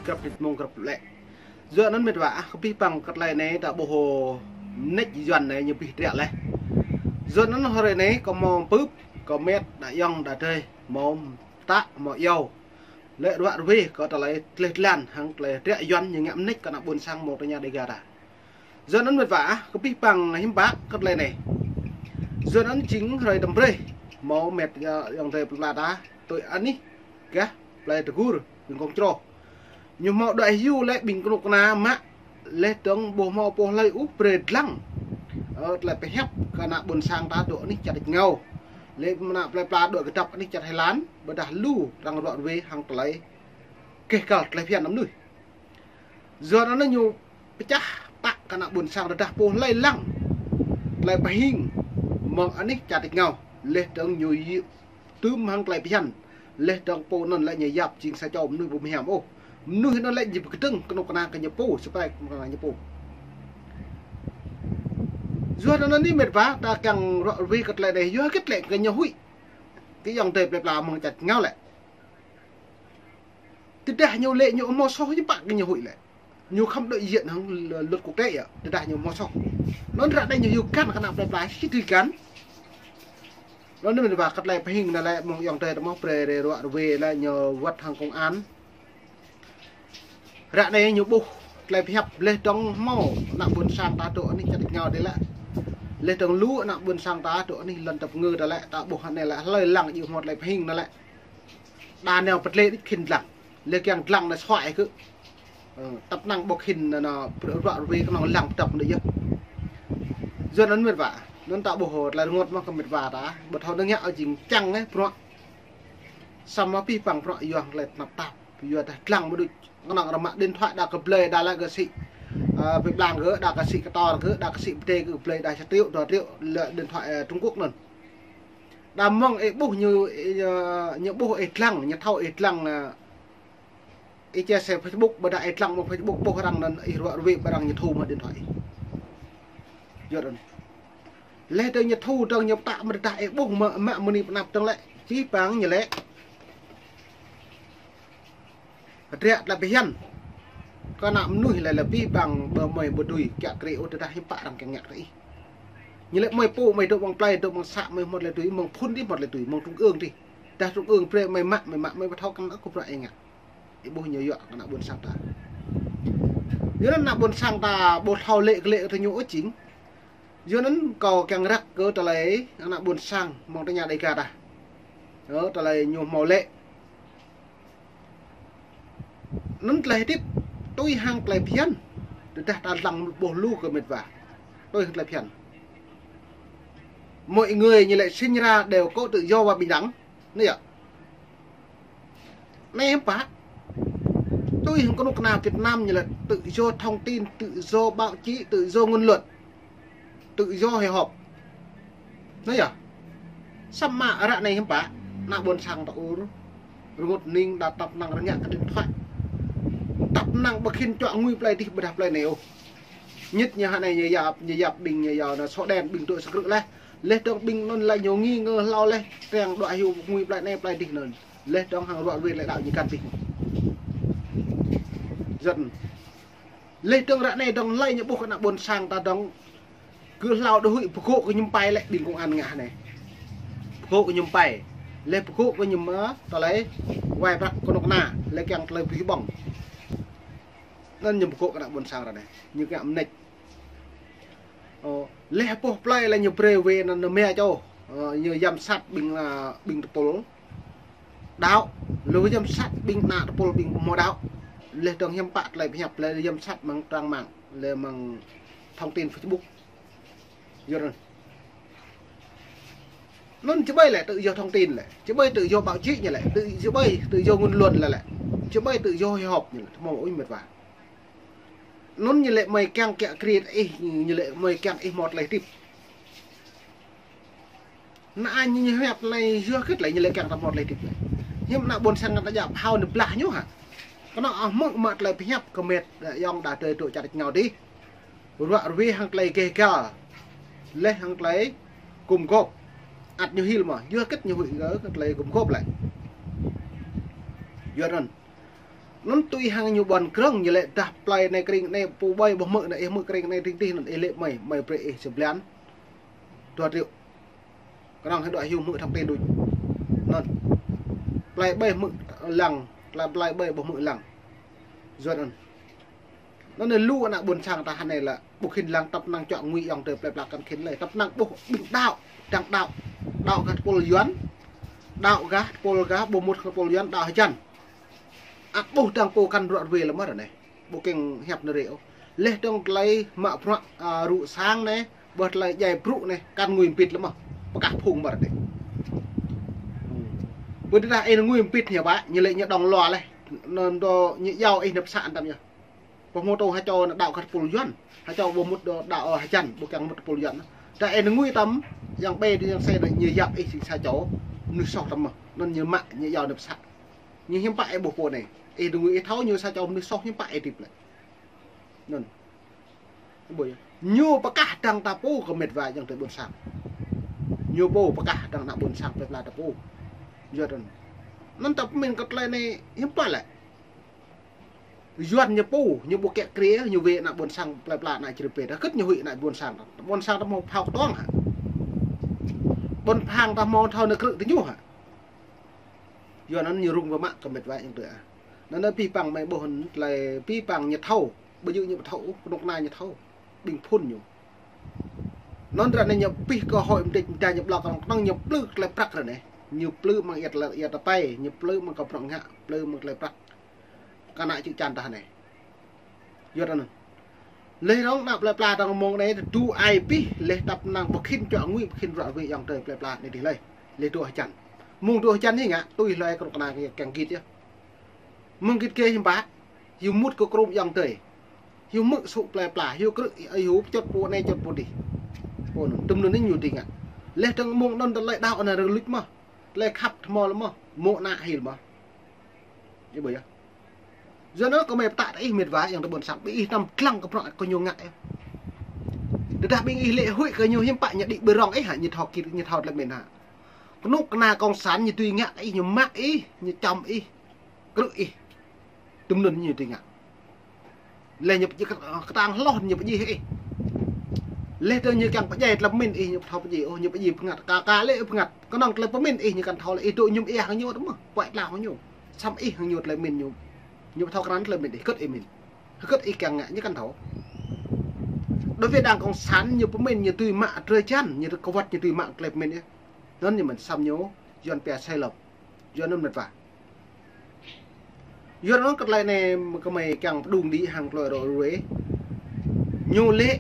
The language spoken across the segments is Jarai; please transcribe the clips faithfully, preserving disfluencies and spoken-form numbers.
Grăp tit mông grăp lĕ. Yua anŭn mĕt wa ah, kơ pih păng kơ tơlơi anai ta ƀuh mơneč Yuan anai ñu pih triă leh. Yua anŭn hrơi anai kơ mơ̆ng pưp, kơ mĕt đa yŏng đa tơi, mơ̆ng tă, mơ̆ng iâu. Lĕ ruă ruê kơ tơlơi tleh tlan, hăng tơlơi triă Yuan ñu ngă mơneč kơ ană ƀôn sang mơ̆ng tơña Dega ta. Yua anŭn mĕt wa ah, kơ pih păng hiưm pă kơ tơlơi anai. Yua anŭn jing hrơi tơm brơi, mơ̆ng mĕt yŏng tơi plơi pla ta, tui anih, gah, plơi Tơgur, ƀing kông čroh. Ñu hmâo đuaĭ hyu lĕ ƀing kơnuk kơna mă, leh dơ̆ng ƀu hmâo pô hlơi ôh brơi dlăng. Ơ, tơlơi pơhiăp kơ ană ƀôn sang ta dŏ anih čar tač rơngiao. Lĕ mơnă plơi pla dŏ kơdăp anih čar Thái Lan, ƀôdah lu arăng ruă ruê hăng tơlơi keh kăl tơlơi phiăn ană mơnuih. Yua anŭn ñu pơčah pă kơ ană ƀôn sang rơđah pô hlơi lăng tơlơi pơhing mơ̆ng anih čar tač rơngiao. Leh dơ̆ng ñu yơ̆ tŭm hăng tơlơi phiăn. Leh dơ̆ng pô anŭn lĕ ñu yap jing sa čô mơnuih ƀu mơhiam ôh. Mơnuih anŭn lĕ ñu pơkơdơ̆ng kơnuk kơna kơ ñu pô, sơpai kơnuk kơna ñu pô. Yua anŭn anai mĕt wa, ta kiăng ruă ruê kơ tơlơi anai, yua hơget lĕ kơ ñu huĭ. Kơ yŏng tơi plơi pla mơ̆ng čar tač rơngiao lĕ. Tơdah ñu lĕ ñu hmâo soh ñu pă kơ ñu huĭ lĕ. Ñu khŏm đối diện hăng luật quốc tế yơh, tơdah ñu hmâo soh. Anŭn ră anai ñu yua găn kơ ană plơi pla sĭt tui găn. Anŭn mĕt wa kơ tơlơi pơhing anai lĕ mơ̆ng yŏng tơi ta mơ̆ brơi ruă ruê lĕ ñu wơ̆t hăng công an. Ră anai ñu ƀuh tơlơi pơhiăp leh dơ̆ng hmâo ană ƀôn sang ta dŏ anih čar tač rơngiao dih lĕ. Leh dơ̆ng lu ană ƀôn sang ta dŏ anih lŏn tơpơngư ta lĕ, ta ƀuh anai lĕ hlơi lăng ñu hmâo tơlơi pơhing anai lĕ. Đa nao pơtlĕ đĭč khĭn dlăng. Lĕ kiăng dlăng anai suaĭ kơ. Ơ, tăp năng ƀu khĭn anŭn ruă ruê kơnơ̆ng lăng pơdŏp anŭn yơh. Yua anŭn mĕt wa. Anŭn ta ƀuh tơlơi rơngot mơ̆ kơ mĕt wa ta. Ƀu thâo nơ̆ng yă ơ jing čang eh bruă. Samơ̆ pih păng bruă yua hăng tơlơi tơnap tap. Yua dah dlăng mơ̆ đôč. Kơnơ̆ng arăng mă điện thoại đa kơ blơi đa lĕ kơ sĭ. Ơ, pơblang kơ đa kơ sĭ kơtor kơ đa kơ sĭ pơdơi kơ blơi đa sa triệu, dua triệu lĕ điện thoại, ơ, Trung Quốc anŭn. Đa mơ̆ng ih ƀuh ñu, ơ, ñu ƀuh ih dlăng, ñu thâo ih dlăng, ơ, ih chia sẻ Facebook, ƀôdah ih dlăng mơ̆ng Facebook ƀuh arăng anŭn ih ruă ruê ƀơi arăng ñu thu mă điện thoại. Yua anŭn. Leh dơ̆ng ñu thu dơ̆ng ñu pơtă mơ̆ rơđah ih ƀuh mă, mă mơni pơnăp dơ̆ng lĕ. Čih păng ñu lĕ. Hơdră tơlơi phiăn. Kơ ană mơnuih lĕ lĕ pih păng ƀơ mơi ƀu dưi kiă kriê ôh tơdah hiưm pă arăng kiăng ngă kơ ih. Ñu lĕ mơi pô mơi dŏ mơ̆ng plơi, dŏ mơ̆ng să, mơi hmâo tơlơi dưi, mơ̆ng phun dih hmâo tơlơi dưi, mơ̆ng trung ương dih. Dah trung ương brơi mơi mă, mơi mă, mơi ƀu thâo kăn ôh kơ bruă ih ngă. Ih ƀuh ñu yua kơ ană ƀôn sang ta. Yua anŭn ană ƀôn sang ta ƀu thâo lĕ kơ lĕ kơ ñu ôh jing. Yua anŭn kâo kiăng răk kơ tơlơi ană ƀôn sang mơ̆ng tơña Dega ta. Ơ, tơlơi ñu hmâo lĕ. Anŭn tơlơi hơdip tui hăng tơlơi phiăn. Tơdah ta lăng ƀuh lu kơ mĕt wa. Tui hăng tơlơi phiăn. Mọi người ñu lĕ sinh ra đều có tự do và bình đẳng. Anai yơh. Anai hiưm pă. Tui hăng kơnuk kơna Việt Nam ñu lĕ tự do thông tin, tự do báo chí, tự do ngôn luận, tự do hội họp. Anai yơh. Samơ̆ ră anai hiưm pă. Ană ƀôn sang ta ur. Rơngot ning đa tăp năng arăng ngă kơ điện thoại. Tăp năng ƀu khĭn čuă ngui plơi dih ƀôdah plơi anai ôh. Ñit ñu hơnai ñu yap, ñu yap ƀing ñu yap anŭn sổ đen ƀing dŏ sơkrư̆ leh. Leh dơ̆ng ƀing anŭn lĕ ñu nghi ngờ hlâo leh, triăng đuaĭ hyu ngui plơi anai plơi dih anŭn. Leh dơ̆ng hăng ruă ruê lĕ đaŏ ñu găn dih. Yua anŭn. Leh dơ̆ng ră anai dơ̆ng hlơi ñu ƀuh kơ ană ƀôn sang ta dơ̆ng kơ hlâo đơ huĭ pơgŏ kơ ñu pơai lĕ ƀing công an ngă hơnai. Pơgŏ kơ ñu pơai. Leh pơgŏ kơ ñu mă tơlơi wai prăk kơnuk kơna, lĕ kiăng tơlơi bơwih ƀơ̆ng. Anŭn ñu pơgŏ kơ ană ƀôn sang ră anai. Ñu ngă mơneč. Ơ, leh pŏh plơi lĕ ñu brơi wê anŭn nao mă čô. Ơ, ñu giám sát ƀing, ơ, ƀing tơpul đaŏ. Lu giám sát ƀing ană tơpul ƀing ƀu hmâo đaŏ. Leh dơ̆ng hiưm pă tơlơi pơhiăp lĕ giám sát mơ̆ng trang mạng, lĕ mơ̆ng thông tin Facebook. Yua anŭn. Anŭn či ƀai lĕ tự do thông tin lĕ. Či ƀai tự do báo chí ñu lĕ. Tự, či ƀai tự do ngôn luận lĕ lĕ. Či ƀai tự do hội họp ñu lĕ. Tơmơ̆ ui mĕt wa. Anŭn ñu lĕ mơi kiăng kiă kriê ih, ñu lĕ mơi kiăng ih hmâo tơlơi hơdip. Anai ñu hiăp anai yua hơget lĕ ñu lĕ kiăng ta hmâo tơlơi hơdip lĕ. Hiư̆m ană ƀôn sang ta djă phao anai blah ñu hă. Kơnơ̆ng ah mơ̆ng mă tơlơi pơhiăp kơ mĕt đa yŏng đa tơi dŏ čar tač rơngiao dih. Ruă ruê hăng tơlơi gêh gal. Leh hăng tơlơi gum gôp. Ăt ñu hil mơ̆, yua hơget ñu huĭ kơ tơlơi gum gôp lĕ. Yua anŭn. Anŭn tui hăng ñu ƀuăn krơ̆ng, ñu lĕ dah plơi anai kring anai pô ƀai ƀu hmư̆ anai, ih hmư̆ kring anai tring tih anŭn, ih lĕ mơi, mơi brơi ih sa blan dua triệu. Kơnơ̆ng hơdŏ hyu hmư̆ thŏng tê đôč. Anŭn. Plơi ƀai hmư̆ lăng, plơi, plơi ƀai ƀu hmư̆ lăng. Yua anŭn. Anŭn anai lu ană ƀôn sang ta hơnai lĕ ƀu khĭn lăng tăp năng čuă ngui ayŏng adơi plơi pla kăn khĭn lơi. Tăp năng ƀuh ƀing đaŏ, dăng đaŏ. Đaŏ gah tơpul Yuan, đaŏ gah tơpul gah, ƀu mŭt tơpul Yuan, đaŏ hơjăn. Ăt ƀuh dăng pô kăn ruă ruê lơmơr anai. Ƀu kiăng hiăp nơ̆ rê ôh. Leh dơ̆ng tơlơi mă bruă, a, rŭ sang anai, ƀuh tơlơi djai brŭ anai, kăn ngui mbĭt lơmơh. Pơkah phung mơr anai. Ƀu dah ih ngui mbĭt ñu ƀă, ñu lĕ ñu dŏng lua leh. Anŭn dŏ ñu iâu ih nao pơsă anăm yơh. Pơhmutu ha čô ană đaŏ gah tơpul Yuan. Ha čô ƀu mŭt dŏ đaŏ hơjăn, ƀu kiăng mŭt tơpul Yuan. Dah ih ngui tăm, yang ƀe yang se ñu yap ih sa čô mơnuih soh tăm mơh. Anŭn ñu mă, ñu iâu nao pơsă. Ñu hiư̆m pă ih ƀuh pô anai. Ih đừng ih thâo ñu sa čô mơnuih soh hiư̆m pă ih hơdip lĕ. Anŭn. Ƀuh yơh. Ñu pơkah dăng ta pô kơ mĕt wa ayŏng adơi ƀôn sang. Ñu pô pơkah dăng ană ƀôn sang plơi pla ta pô. Yua anŭn. Anŭn ta pơmĭn kơ tơlơi anai hiư̆m pă lĕ. Yuan ñu pô, ñu ƀu kiăng krê, ñu wê ană ƀôn sang plơi pla ană čri pê. Dah kơ̆t ñu huĭ ană ƀôn sang. Ƀôn sang ta hmâo phao kơtuang hă. Ƀôn sang ta hmâo thâo nao krư̆ tơ ñu hă. Yua anŭn ñu rŭng pơmă kơ mĕt wa ayŏng adơi ah. Anŭn anai pih păng mơi ƀuh tơlơi pih păng ñu thâo, ƀu djơ̆ ñu ƀu thâo, kơnuk kơna ñu thâo, ƀing phŭn ñu. Anŭn ră anai ñu pih kơ hơi mơdĕč mơda ñu ƀlŏk kơnơ̆ng ñu plư tơlơi prăk ră anai. Ñu plư mơ̆ng iăt lĕ, iăt tơpai, ñu plư mơ̆ng kơ prŏng ngă, plư mơ̆ng tơlơi prăk. Kơ ană čư̆ čan ta hơnai. Yua anŭn. Leh dơ̆ng ană plơi pla dơ̆ng mơ̆ng anai tơdu ai pih, leh tăp năng ƀu khĭn čuă ngui, ƀu khĭn ruă ruê ayŏng adơi plơi pla anai dih lơi. Leh dŏ hơjăn. Mơ̆ng dŏ hơjăn hĭ ngă, tui hlơi kơnuk kơna kiăng git yơh. Mơ̆ng git kơ hiư̆m pă, hyu mŭt kơ krŭm ayŏng adơi. Hyu hmư̆ sŭ plơi pla, hyu krư̆, hyu pơčut pô anai pơčut pô dih. Pô anŭn, tơm anŭn ñu dih ngă. Leh dơ̆ng mơ̆ng anŭn tơlơi đaŏ anai rơluč mơh. Tơlơi khăp tơmô lơmơh, mơ̆ ană hil mơh. Ih ƀuh yơh. Yua anŭn kơ mơi pơtă ih mĕt wa ayŏng adơi ƀôn sang, ƀing ih tăm dlăng kơ bruă kơ ñu ngă yơh. Tơdah ƀing ih lĕ huĭ kơ ñu hiư̆m pă ñu đĭ ƀơi rŏng ih hă, ñu thâo kir, ñu thâo tơlơi mĭn hă. Kơnuk kơna kông sản ñu tui ngă kơ ih, ñu mă ih, ñu čăm ih, krư̆ ih. Tơm anŭn ñu tui ngă. Leh ñu pơdjai kơ-, kơtang hloh ñu pơdjai ih. Leh dơ̆ng ñu kiăng pơdjai tơlơi pơmĭn ih ñu ƀu thâo pơdjai ôh, ñu pơdjai bơngăt. Ka, ka lĕ bơngăt. Kơnơ̆ng tơlơi pơmĭn ih ñu kăn thâo lĕ ih dŏ mơñum ih hăng ñu tơ mơh. Puăi tla hăng ñu. Săm ih hăng ñu tơlơi pơmĭn ñu. Ñu ƀu thâo krăn tơlơi pơmĭn ih. Kơ̆t ih mĭn. Kơ̆t ih kiăng ngă ñu kăn thâo. Đối với đảng cộng sản ñu pơmĭn ñu tui mă drơi jăn, ñu tui kơwăt ñu tui mă tơlơi pơmĭn ih. Anŭn ñu mĭn săm ñu, Yuan pia sai lầm. Yua anŭn mĕt wa. Yua anŭn kơ tơlơi anai kơ mơi kiăng pơđung đĭ hăng tơlơi rŏ ruê. Ñu lĕ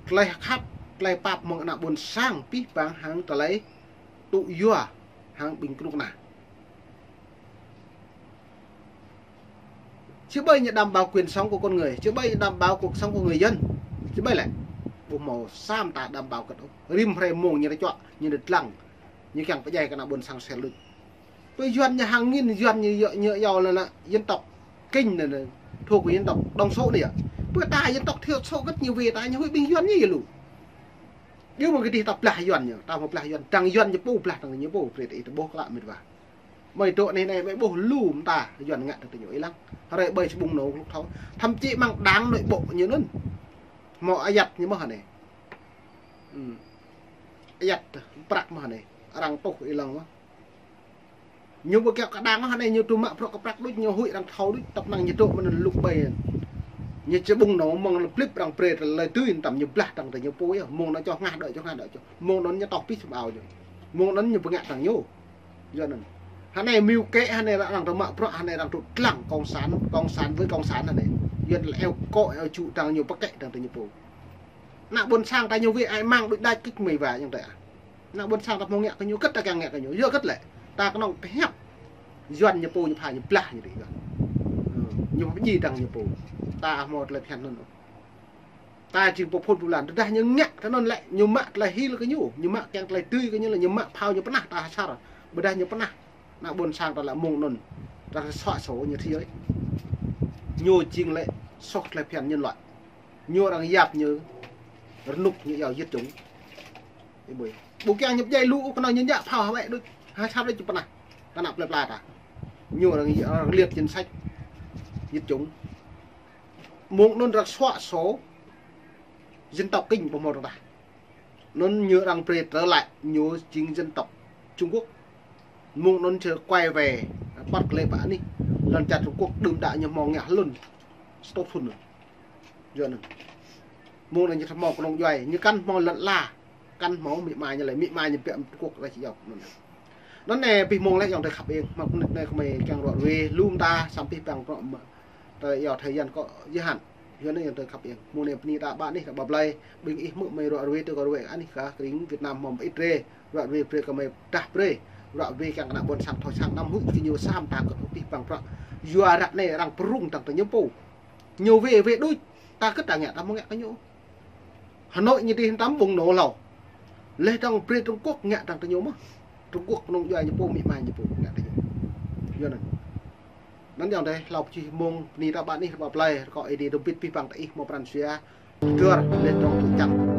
tơlơi khăp, tơlơi pap mơ̆ng ană ƀôn sang pih păng hăng tơlơi tŭ yua hăng ƀing kơnuk kơna. Či ƀai ñu đảm bảo quyền sống của con người, či ƀai ñu đảm bảo cuộc sống của người dân. Či ƀai lĕ. Ƀu hmâo sa mơta đảm bảo kơt ôh. Rĭm hrơi mông ñu tơčuă, ñu tơdlăng. Ñu kiăng pơdjai kơ ană ƀôn sang sel luč. Pơ Yuan ñu hăng ngĭn, Yuan ñu yua, ñu yua lĕ ană dân tộc Kinh anai, anai, thuộc về dân tộc thiểu số anai yơh. Pơ ta dân tộc thiểu số kơ̆t ñu wê ta, ñu huĭ ƀing Yuan ñu yơh lu. Yua mơ̆ng kơ dih ta blah Yuan ñu, ta hmâo blah Yuan, dăng Yuan ñu pô blah dăng ñu pô, brơi ta ih tơ ƀuh klă mĕt wa. Mơi dŏ anai anai, mơi ƀuh lu mơta Yuan ngă dơ̆ng tơ ñu ih lăng. Hrơi ƀơi sa ƀung nô kluk thâo. Thậm chí mơ̆ng đảng nội bộ ñu anŭn. Hmâo ayăt ñu mơh anai. Ư. Ayăt prăk mơh anai. Arăng tuh ih lăng mơh. Ñu ƀu kiăng kơ đảng hơnai ñu tŭ mă prăk kơ prăk đôč, ñu huĭ arăng thâo đôč, tăp năng ñu dŏ mơ̆n lŭk ƀai. Ñu či ƀung nô mơ̆ng lơplip arăng brơi tơlơi tui tăm ñu blah dăng tơ ñu pô yơh. Mông anŭn čoh ngah đơi, čoh ngah đơi, čoh. Mông anŭn ñu tŏh pih sum ao ñu. Mông anŭn ñu bơngă dăng ñu. Yua anŭn. Hơnai mơ̆ kĕ, hơnai arăng tŭ mă prăk, hơnai arăng tŭ dlăng cộng sản, cộng sản với cộng sản hơnai. Yua anŭn lĕ eo kŏ, eo čŭ dăng ñu pơkĕ dăng tơ ñu pô. Ană ƀôn sang ta ñu wê ai mang đôč đač kĕč mơi wa ayŏng adơi ah. Ană ƀôn sang ta hmâo ngă kơ ñu, kơ̆t ta kiăng ngă kơ ñu. Yua kơ̆t lĕ. Ta kơnơ̆ng pơhiăp. Yuan ñu pô ñu pha ñu blah ñu đĭ Yuan. Ư, ñu pơdjai dăng ñu pô. Ta hmâo tơlơi phiăn anŭn. Ta jing pô phŭn pô blan. Tơdah ñu ngă tơ anŭn lĕ, ñu mă tơlơi hil kơ ñu. Ñu mă kiăng tơlơi tui kơ ñu lĕ, ñu mă phao ñu pơnah ta asar. Ƀôdah ñu pơnah. Ană ƀôn sang ta lĕ mông anŭn. Ta sŏ sô ñu thiơi. Ñu jing lĕ soh tơlơi phiăn nhân loại. Ñu arăng yap ñu rơnŭk ñu iâu diệt chủng. Ih ƀuh. Ƀu kiăng ñu pơdjai lu ôh kơnơ̆ng ñu ngă phao hơwĕ đôč. Ha sat đôč ñu pơnah. Kơ ană plơi pla ta. Ñu arăng, arăng liệt danh sách. diệt chủng. Mơ̆ng anŭn arăng xóa sổ dân tộc Kinh ƀu hmâo arăng tah. Anŭn ñu arăng brơi trở lại ñu jing dân tộc Trung Quốc. Mơ̆ng anŭn ñu quay về, bắt lễ bă anih. Lŏn čar Trung Quốc đưm đă ñu hmâo ngă hlŭn. Stop hlŭn. Yua anŭn. Mơ̆ng anŭn ñu hmâo kơnung djuai, ñu kăn hmâo lŏn ala, kăn hmâo amĭ ama ñu lĕ, amĭ ama ñu biă Trung Quốc lĕ či yŏk anŭn. Anŭn anai abih mơ̆ng lĕ ayŏng adơi khăp eng, mơ̆ng anŭn anai kơmơi kiăng ruă ruê, lŭm ta, samơ̆ abih bang bruă mă, tơlơi yua thời gian có giới hạn. Yua anŭn ayŏng adơi khăp eng. Mơ̆ng anai bơni ta ƀă anih, ta ƀă blai, ƀing ih hmư̆ mơi ruă ruê, tơ kơ ruă anih kơ, kơ ring Việt Nam hmâo ƀă ih drơi, ruă ruê brơi kơmơi dah brơi, ruă ruê kiăng kơ ană ƀôn sang thâo sang năm hŭi kơ ñu sam ta kơ abih bang bruă. Yua ră anai arăng pơrŭng tăng tơ ñu pô. Ñu wê, wê đôč, ta kơ ta ngă, ta hmâo ngă kơ ñu. Hà Nội ñu dih tam bung nô hlâo. Leh dong brơi Trung Quốc ngă dong tơ ñu mơ̆n. Trung Quốc kơnung djuai ñu pô, amĭ ama ñu pô ngă tơ ñu. Yua anŭn. Anŭn ayŏng adơi, hlâo pơčih mơ̆ng bơni ta ƀă anih, ƀă blai, rơkâo Ơi Adai dŏ bit abih bang ta ih hmâo pran jua. Dơr, leh dong tŭ čang.